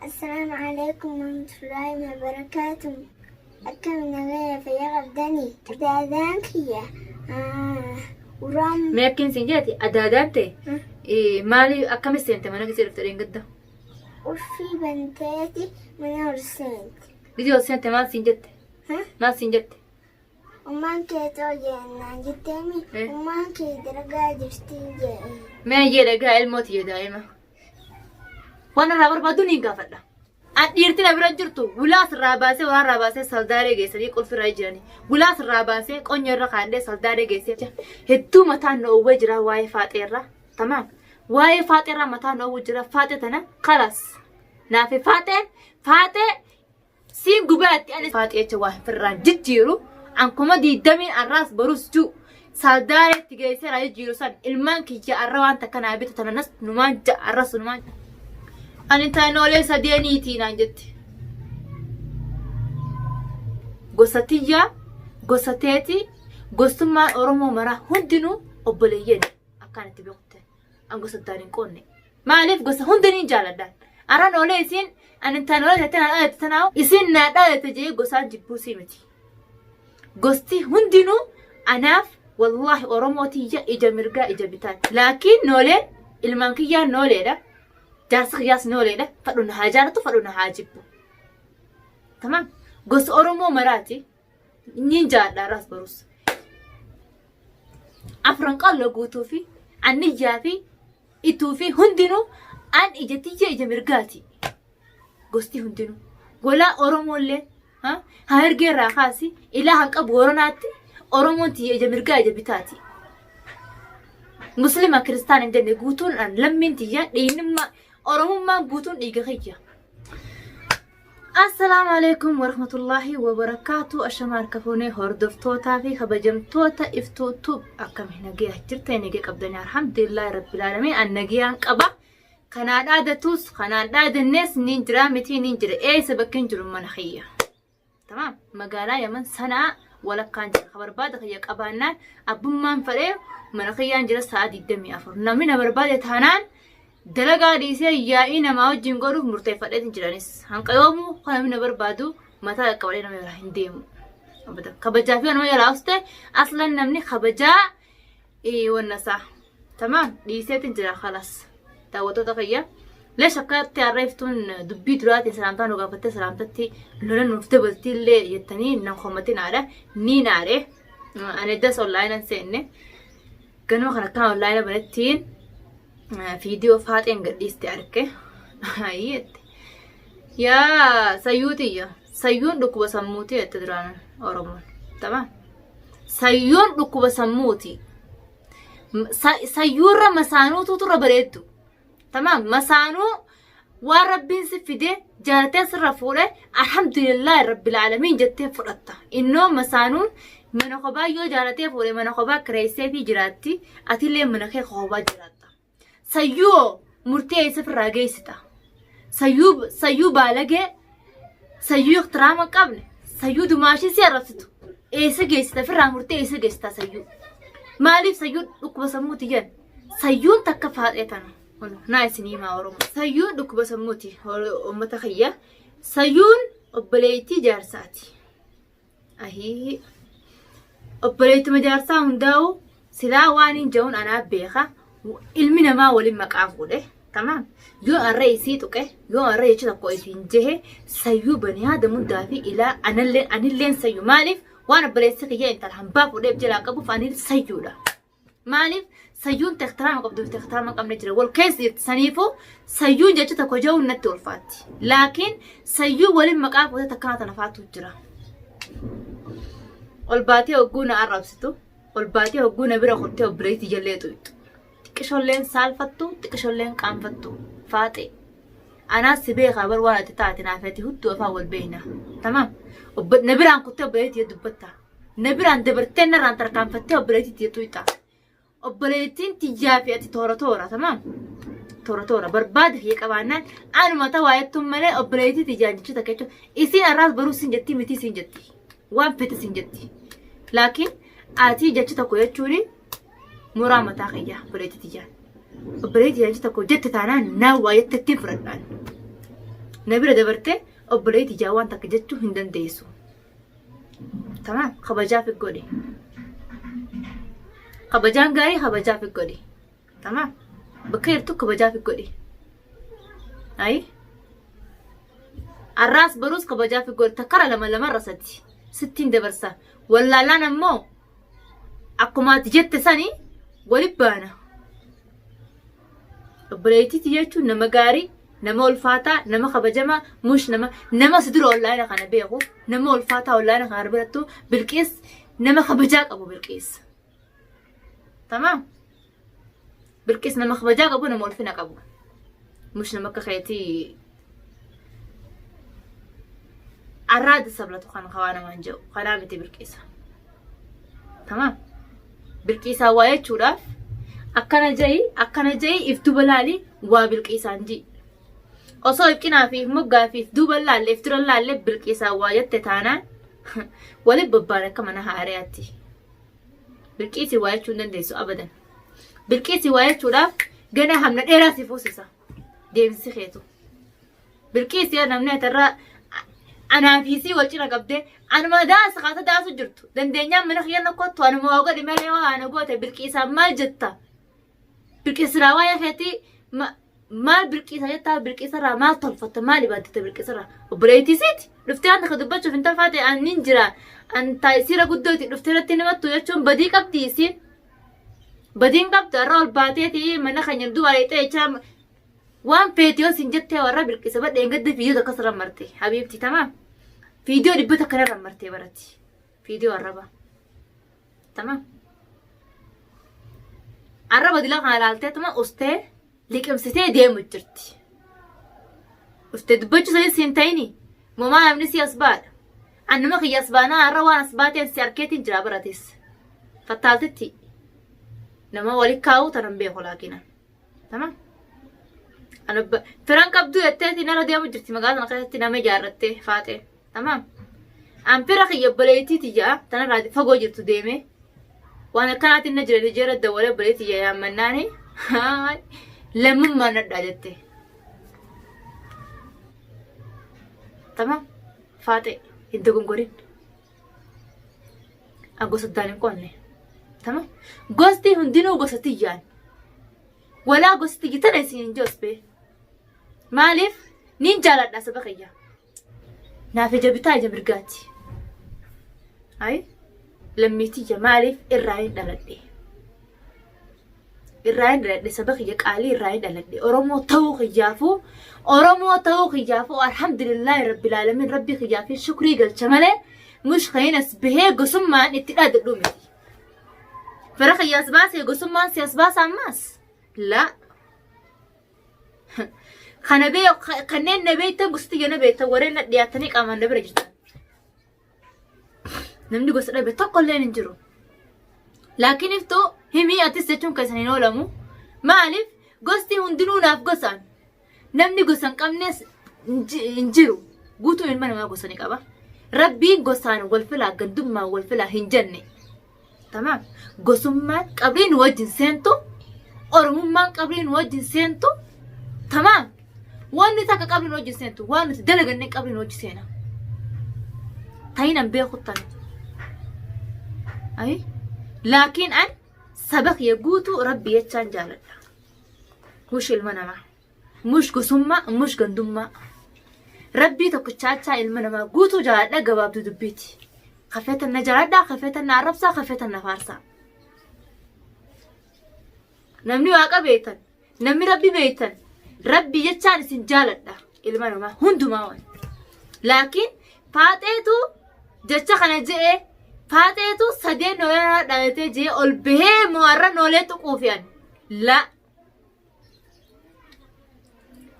Assalaamu alaikum warahmatullahi wabarakatuh. Akkam nagaya fayyaa qabdanii? Adaadaan kiyya uraan. Mee akkiin siin jeeti adaadaan ta'e maali akkami seente mana keessa dhufte dheengadda? Uffii banteeti mana ol seente. Gizee ol seente maal siin jette? Maal siin jette? Ummaan kee too jennaan jetteemi ummaan kee dalagaa jirti jee. Mee ayyee dhagaa ilmoo tiyya daa'ima. Waan irraa barbaadu niin gaafadha. An dhiirti na bira hin jirtu wulaas irraa baasee waan irraa baasee saldaaree geessanii qulfi irraa jiranii. Wulaas irraa baasee qonya irra kaadhee saldaaree geessee hedduu mataan na oowwee jira waa'ee faaxee irraa. Tamaam. Waa'ee faaxee irraa mataan na oowwee jira faaxee tana kalas. Naafi faaxeen faaxee Siin gubaatti ani faaxeecha waa firraan jijjiiru an 20,000 arraas borus ju saldaareetti geessee irraa jijjiiru san ilmaan kiyya arra waan takka naa bitu tananas numaan ja'a arras numaan ani taanoolee sadeeniitii naan jetti. Gosa tiyyaa gosa teetii gostummaan Oromoo maraa hundinuu obboleeyyan akkaan itti beekutte an gosa addaan hin qoonne. Maaliif gosa hunda niin jaaladhaan. Arran oolee isiin ani tan oolee jettee naa dhalate tanaa isiin naa dhalate jee gosaan jibbuu sii miti. Gosti hundinuu anaaf wallaahi Oromoo tiyya ija mirgaa ija bitaati. Laakiin nooleen ilmaan kiyyaan nooleedha. Jaarsi kiyyaas nooleedha. Fadhu na haa jaalatu fadhu na haa jibbu. Tamam. Gosa Oromoo maraati. Niin jaaladha arraas barus. Afran qalloo guutuu fi anniyyaa fi ituu fi hundinuu an ija tiyya ija mirgaati. Gosti hundinuu. Golaa Oromoollee Harargee irraa kaasi ilaa hanqa Booranaatti Oromoon tiyya ija mirgaa ija bitaati. Muslima kiristaan hin jenne guutuun an lammiin tiyya dhiignummaa Oromummaan guutuun dhiiga kiyya. Assalaamu alaikum warahmatullaahi wabarakaatu. Ashama harka fuunee hordoftootaa fi kabajamtoota iftuu tub akkami nagaya jirtanii nagaya qabdanii alhamdulillaahi rabbil aalamiin an nagayaan qaba. Kanaa dhaadatus kanaan dhaadannees niin jira mitii niin jira eessa bakki hin jiru mana kiyya. Tamaam magaalaa Yaman sanaa walakkaan jira ka barbaada kiyya qabaannaan abbummaan fedhee mana kiyyaan jira sa'a 24 namni na barbaade taanaan dalagaa dhiisee yaa'ii namaa wajjin godhuuf murteeffadheetiin jiranis hanqa yoomuu kan namni na barbaadu mataa qaqqabadhee nama jalaa hin deemu. Kabajaa fi nama jalaa uste aslan namni kabajaa wanna isaa tamaam dhiiseetiin jira kalas daawwattoota kiyya leesh akkatti har'a iftuun dubbii duraatiin salaamtaa nu gaafattee salaamtatti lola nuuf dabalti illee jettanii nan komatin haadha niin aare ani das onlaayinan seenne ganama kan akkaan onlaayina banattiin viidiyoo faaxeen gadhiiste arge ayyette yaa sayyuu tiyya sayyuun dhukkuba sammuuti jette duraan oromoon tamaam Sayyuun dhukkuba sammuuti. Sayyuurra masaanuutu turra bareeddu. Tamaam masaanuu waan rabbiin si fide jaalatee sirra fuudhe alhamdulillah rabbil aalamiin jettee fudhatta. Innoo masaanuun mana kophaa yoo jaalatee fuudhe mana kophaa kireessee fi jiraatti atillee mana kee kophaa jiraatta. Sayyuu murtii eessa ofirraa geessita? Sayyuu sayyuu baalagee sayyuu iktiraama hin qabne sayyuu dumaashii si arrabsitu eessa geessita ofirraa murtee eessa geessita sayyuu? Maaliif sayyuu dhukkuba sammuuti jedhan? Sayyuun takka faaxee tana. Kun naa isin himaa Oromoo. Sayyuun dhukkuba sammuuti uummata kiyya. Sayyuun obboleettii jaarsaati. Ahii. Obboleettuma jaarsaa hundaa'u silaa waan hin ja'uun anaa beeka. Ilmi namaa waliin maqaa fuudhe. Tamaam. Yoo arra isii tuqe, yoo arra jecha tokko isiin jehe, sayyuu bani aadam hundaa fi ilaa analleen anilleen sayyu. Maaliif waan obboleessi kiyya intala hambaa fuudheef jalaa qabuuf anil sayyuudha. Maaliif sayyuun tektiraama qabdu fi tektiraama hin qabne jira. Wal keessa jirti. Saniifuu sayyuun jecha tokko ja'uun natti ulfaatti. Laakiin sayyuu waliin maqaa fuutee takkanaa tana faatu jira. Ol baatee hogguu na arrabsitu, ol baatee hogguu na bira kuttee obboleettii jallee xuyxu. Xiqisholleen saalfattu, xiqisholleen qaanfattu. Faaxee. Anaas si beekaa bar waan ati taate naaf ati hudduu afaan wal beekna. Tamaam. Na biraan kuttee obboleettii dubbatta. Na biraan dabartee narraan tarkaanfattee obboleettii tiyya tuyxa. Obboleettiin tiyyaa fi ati toora toora tamaam. Toora toora barbaada kiyya qabaannaan anuma ta'aa jettuun malee obboleettii tiyyaan jecha takka jechuun isiin har'aas baruu siin jetti miti siin jetti. Waan fete siin jetti. Laakiin ati jecha tokko jechuun muraa mataa kiyyaa obboleettii tiyyaan. Obboleettii jecha tokko jette taanaan naa waa jette ittiin fudhadhaan. Na bira dabartee obboleetti ijaa waan takka jechuu hin dandeessu. Tamaam kabajaaf godhi. Kabajaan gaarii kabajaaf godhi. Tamaam bakka jirtu kabajaaf godhi. Ayi. Arraas baruus kabajaaf godhi. Takkara lama lamarra sadi. Sittiin dabarsa. Wallaalaan ammoo akkuma ati jette sani wali baana. Obboleettiitti jechuun nama gaarii, nama ulfaataa, nama kabajamaa, mush nama nama si dura onlaayina kana beeku, nama ulfaataa onlaayina kana birattu Bilqiis nama kabajaa qabu Bilqiis. Tamaam. Bilqiis nama kabajaa qabu, nama ulfina qabu. Mush nama akka keetii arraada sablatu kan kawaa namaan jedhu kanaa miti Bilqiisa. Tamaam. Bilqiisaa waa jechuudhaaf akkana ja'i akkana ja'i if duba laali waa bilqiisaan ji'i. Osoo if cinaa fi if moggaa fi if duuba laalle if dura laalle bilqiisaan waa jette taanaan waliin bobbaan akka mana haariyaatti. Bilqiisii waa jechuu hin dandeessu abadan. Bilqiisii waa jechuudhaaf gana hamna dheeraa si fuusisa. Deemsi keetu. Bilqiis yaa namni atarraa anaa fi isii wal cina qabdee anuma daasa kaasa daasu jirtu dandeenyaan mana kiyya na kottu anuma waa godhi malee waa ana goote bilqiisaan maal jetta bilqiisirraa waa'ee keetii maal bilqiisa jettaa bilqiisarraa maal tolfatta maal ibaaddata bilqiisarraa obboleettii isiiti dhuftee waan takka dubbachuuf hin tolfaate an nin jira an taayisiira guddooti dhuftee irratti himattu jechuun badii qabdi isiin badiin qabdu har'a ol baateeti mana keenya duuba dheexee jechaa Waan feete yoo sin jettee warra bilqisa badheen gadda fiidiyoo takka sirra marte habiibti tamaam fiidiyoo dhibba takka narra martee barati fiidiyoo arraba tamaam arraba dila kana laaltee tuma ustee liqimsitee deemu jirti uftee dubbachuu sanis hin ta'ini momaa namni si as baadha annuma kiyya as baanaa har'a waan as baateen si arkeetiin jira baratis fattaaltitti nama wali kaa'uu tanan beeku laakinan. Tamam. Ana firan qabduu jetteeti nara deemu jirti magaalaa sana keessatti nama ijaarrattee faaxee. Tamam. An fira kiyya obboleettii tiyya tanarraa fagoo jirtu deemee waan akkanaatiin na jira jeera dawwalee obboleettii tiyya yaammannaani lammummaan nadhaa jette. Tamam. Faaxee hin dogongorin. An gosa addaan hin qoonne. Tama gosti hundinuu gosa tiyyaan. Walaa gosti tiyyi tana isin hin joosbe. Maaliif nin jaaladha saba kiyya. Naaf ija bitaa ija mirgaati. Ayi lammii tiyya maaliif irraa hin dhaladhe. Irraa hin dhaladhe saba kiyya qaalii irraa hin dhaladhe Oromoo ta'uu kiyyaafuu Oromoo ta'uu kiyyaafuu alhamdulillaahi rabbil aalamiin rabbii kiyyaaf shukrii galcha malee mush kayin as bahee gosummaan itti dhaadadhu miti. Fira kiyya as baasee gosummaan si as baasa ammaas laa. Kana bee kanneen na beektan gosa tiyya na beektan warreen na dhiyaatanii qaamaan na bira jirtan. Namni gosa dhabe tokko illee hin jiru. Laakiin iftuu himii atis jechuun keessan hin oolamu. Maaliif gosti hundinuu naaf gosaan. Namni gosa hin qabnes hin jiru. Guutuun ilma namaa gosa ni qaba. Rabbiin gosaan wal filaa gandummaan wal filaa hin jenne. Tamaam. Gosummaan qabrii nu wajjin seentu, Oromummaan qabrii nu wajjin seentu, tamaam. Wanni takka qabrii nu wajjin seentu, waan nuti dalaganne qabrii nu wajjin seena. Ta'inan beeku tana. Ayi. Laakiin an saba kiyya guutuu rabbi jechaan jaaladha. Mush ilma namaa. Mush gosummaa, mush gandummaa. Rabbii tokkichaachaa ilma namaa guutuu jaaladha gabaabduu dubbiiti. Kafeetan na jaaladhaa, kafeetan na arrabsaa, kafeetan na faarsaa. Namni waaqa beektan, namni rabbi beektan, rabbi jechaan isin jaaladha ilma namaa hundumaa waan. Laakiin faaxeetu jecha kana je'ee faaxeetu sadeen noolee dhalatee je'ee ol bahee mo'arra noolee tuquufi an. La.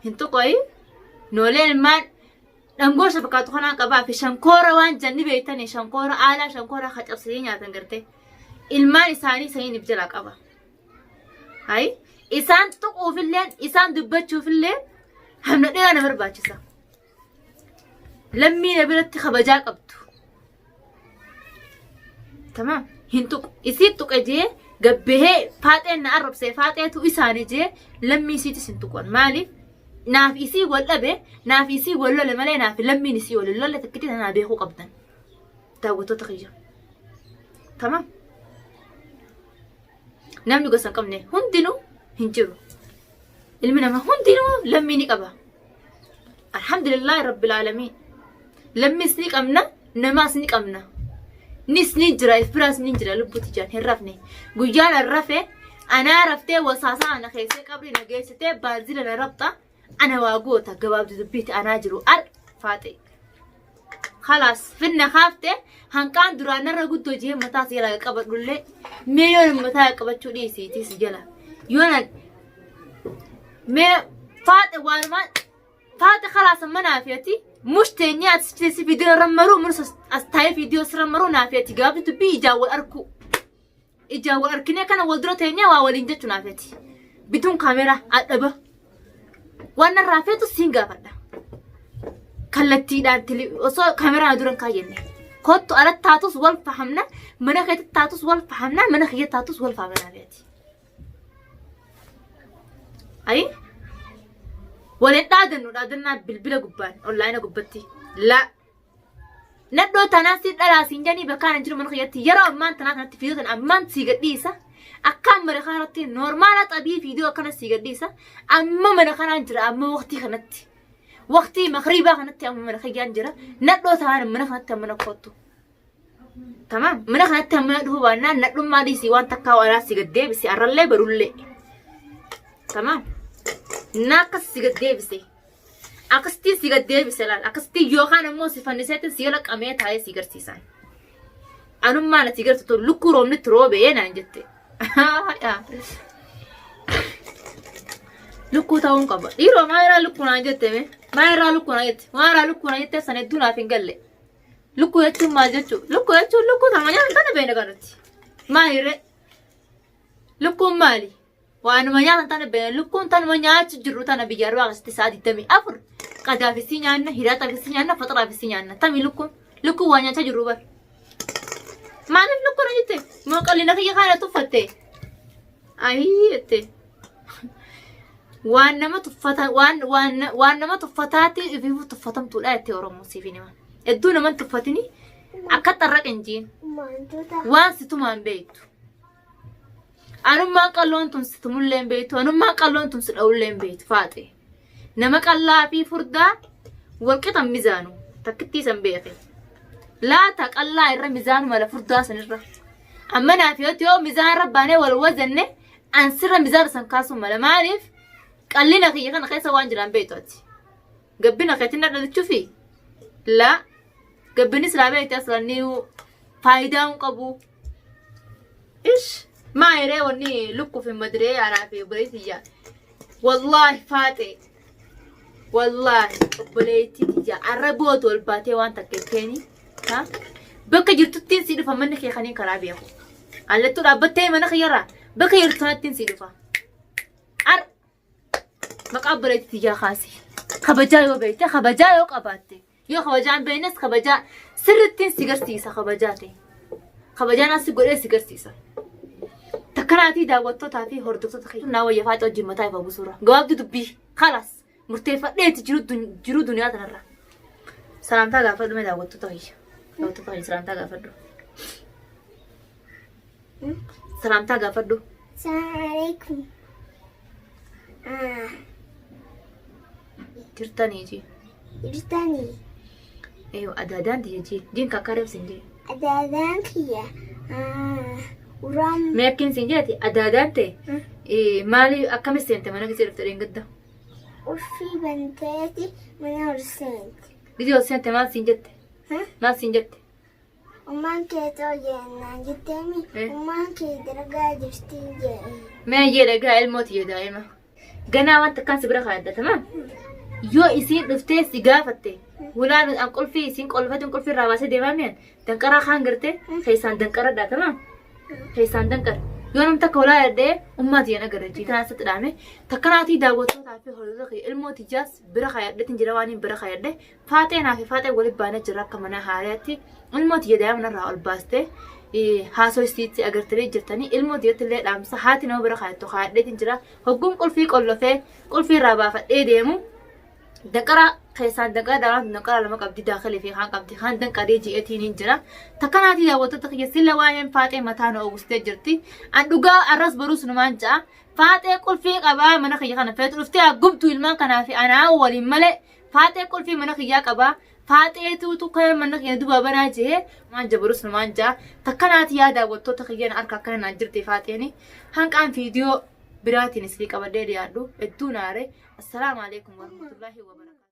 Hin tuqoyi. Noolee ilmaan dhangoosha fakkaatu kanaan qabaa fi shankoora waan janni beektanii shankoora aalaa shankoora ka cabsanii nyaatan gartee ilmaan isaanii saniin if jalaa qaba. Hayi isaan tuquufillee isaan dubbachuufillee hamna dheeraa na barbaachisa. Lammii na biratti kabajaa qabdu. Tamaam hin tuqu. Isii tuqe jee gabbahee faaxeen na arrabsee faaxeetu isaanii jee lammii isiitis hin tuqan. Maaliif? Naaf isii wal dhabe, naaf isii wal lole malee naaf lammiin isii wal hin lolle takkitti tanaa beekuu qabdan. Daawwattoota kiyya. Tamam. Namni gosa hin qabne hundinuu hin jiru. Ilmi namaa hundinuu lammii ni qaba. Alhamdulillahi rabbil aalamiin. Lammiis ni qabna, namaas ni qabna. Nis ni jira, if biraas ni jira lubbuutti jiran hin rafne. Guyyaan an rafe, anaa raftee wasaasaa ana keessee qabrii na geessitee baanzila na rabxa, ana waa goota gabaabdu dubbiitti anaa jiru ar faaxe. Kalaas finna kaafte hanqaan duraan narra guddoo jee mataa si jala qabadhullee mee yoon mataa qabachuu dhiisiitii si jala. Yoon mee faaxe waanumaan Faaxe kalaas amma naa feeti mush teenyee ati si viidiyoo irra maruu murus as taa'ee viidiyoo sirra maruu naa feeti gaafni dubbii ijaan wal arkuu. Ijaan wal arkinee kana wal dura teenyee waa waliin jechuu naa feeti. Bituun kaameraa adhaba. Waan narraa feetu siin gaafadha. Kallattiidhaan osoo kaameraa dura hin kaayyenne. Kottu alatti taatus wal fahamna mana keetti taatus wal fahamna mana kiyya taatus wal fahamna naa feeti. Ayi waliin dhaadannu dhaadannaa bilbila gubbaan onlaayina gubbatti la nadhoo tanaan si dhalaa siin janii bakkaan hin jiru mana kiyyatti yeroo ammaan tanaa kanatti fiidoo tan ammaan sii gadhiisa akkaan mana kanarratti noormaala xabii fiidoo akkana sii gadhiisa amma mana kanaan jira amma waqtii kanatti waqtii makriibaa kanatti amma mana kiyyaan jira nadhoo tanaan mana kanatti amma na kottu. Tamaam mana kanatti amma dhufuu baannaan nadhummaa dhiisii waan takkaa walaa si gad deebise arrallee barullee. Tamaam na akkas si gad deebise. Akkasitti si gad deebise laal akkasitti yookaan ammoo si fanniseetti si jala qamee taa'ee si garsiisan. Anummaa nati gartu tun lukkuu roobnitti roobee naan jette. Lukkuu ta'uun qaba. Dhiiroo maa irraa lukkuu naan jette mee? Maa irraa lukkuu naan jette? Maa irraa lukkuu naan jette sana hedduu naaf hin galle. Lukkuu jechuun maal jechuu? Lukkuu jechuun lukkuu tama nyaatan tana beekna kan nuti. Maali ree? Lukkuun maali? Waanuma nyaatan tana beekna. Lukkuun tanuma nyaachuu jirru tana biyya arbaa keessatti sa'a 24 qadaafisii nyaanna, hiraataafisii nyaanna, faxaraafisii nyaanna. Tami lukkuun? Lukkuun waa nyaachaa jirru bar. Maaliif lukkuun jette? Moo qal'ina kiyya kana tuffatte? Ayii jette. Waan nama tuffata waan waan waan nama tuffataati ifiifuu tuffatamtuudha jettee Oromoo siif hin himan. Hedduu nama hin tuffatini akka xarraqa hin jiin. Wantoota Waan si tumaan beektu. Anummaan qalloon tun si tumullee hin beektu. Anummaan qalloon tun si dha'ullee hin beektu faaxe. Nama qallaa fi furdaa walqixa mizaanu takkittii san beeke. Laata qallaa irra mizaanu mala furdaa sanirra. Amma naaf yoo yoo mizaan irra baanee wal wazanne an sirra mizaana san kaasuu mala maaliif qallina kiyya kana keessa waan jiraan beektu ati. Gabbina keetiin na dhalachuufi laa gabbinni silaa beekte asirranni faayidaa hin qabu. Ish maa yeree wanni lukkuuf hin madiree anaa fi obboleettii tiyya. Wallaahi faaxee. Wallaahi obboleettii tiyya arra bootu ol baatee waan takka jetteeni. Ha? Bakka jirtuttiin sii dhufa manni kee kaniin karaa beeku. Allattuu dhaabbattee mana kiyyarraa bakka jirtu sanattiin sii dhufa. Ar maqaa obboleettii tiyyaa kaasi. Kabajaa yoo beekte kabajaa yoo qabaatte yoo kabajaa hin beeknes kabajaa sirrittiin si garsiisa kabajaa ta'e. Kabajaan as godhee si garsiisa. Takkanaatii daawwattootaa fi hordoftoota kiyya. Naa wayya faaxa wajjin mataa ifa busuura. Gabaabduu dubbii. Kalas murteeffadheeti jiruu duniyaa tanarra. Salaamtaa gaafadhu mee daawwattoota kiyya. Daawwattoota kiyya salaamtaa gaafadhu. Salaamtaa gaafadhu. Assalamu alaikum. Ah, Jirtanii ji. jirtanii. Eeyo adaadaan tiyya ji. Jiin kakkareef sin jee. Adaadaan kiyya. Ah, uraan. Mee akkiin sin jeeti adaadaan ta'e maali akkami seente mana keessa dhufte dheengadda. Uffii banteeti mana ol seente. Gizee ol seente maal siin jette? Ha? Maal siin jette? Ummaan kee too jennaan jetteemi Eh. ummaan kee dalagaa jirti jee. Mee ayyee dhagaa ilmoo tiyya daa'ima. Ganaa wanta akkaan si bira kaayadha tamam. Yoo isiin dhuftee si gaafatte wulaan an qulfii isiin qolfatiin qulfii irraa baasee deemaa mi'an danqaraa kaan gartee keessaan danqaradha tamam. Keessaan danqara. Yoo nam takka walaa dhadhee ummaa tiyyan agarra jii tanaa sitti dhaame takkanaatii daawwattootaa fi hordoftoota kiyya ilmoo tiyyaas bira kaayadheetiin jira waan hin bira kaayadhe Faaxee naa fi faaxee walitti baanee jirra akka mana haaraatti. Ilmoo tiyya daa'ima narraa ol baastee haasoo isiitti agartanii jirtanii ilmoo tiyyatti illee dhaamsa haati nama bira kaayattu kaayadheetiin jira. Hogguun qulfii qollofee qulfii irraa baafadhee deemu Danqara keessaan danqara daaraan danqara lama qabdi daakilii fi kaan qabdi kaan danqaree ji'eetiin hin jira. Takkanaatii daawwattoota kiyya silla waa'een faaxee mataa na oogustee jirti. An dhugaa arras boruus numaan ja'a. Faaxee qulfii qabaa mana kiyya kana feetu dhuftee haa gubdu ilmaan kanaa fi anaa waliin malee faaxee qulfii mana kiyyaa qabaa. Faaxeetuutu kan mana kiyya dubaa banaa jee maan jabarus numaan ja'a. Takkanaati yaa daawwattoota kiyya na harka akkana naan jirti faaxeeni. Hanqaan viidiyoo biraatiin isinii qabadhee dhiyaadhu hedduu naare. Assalaamu alaikum warahmatullahi wabarakatuh.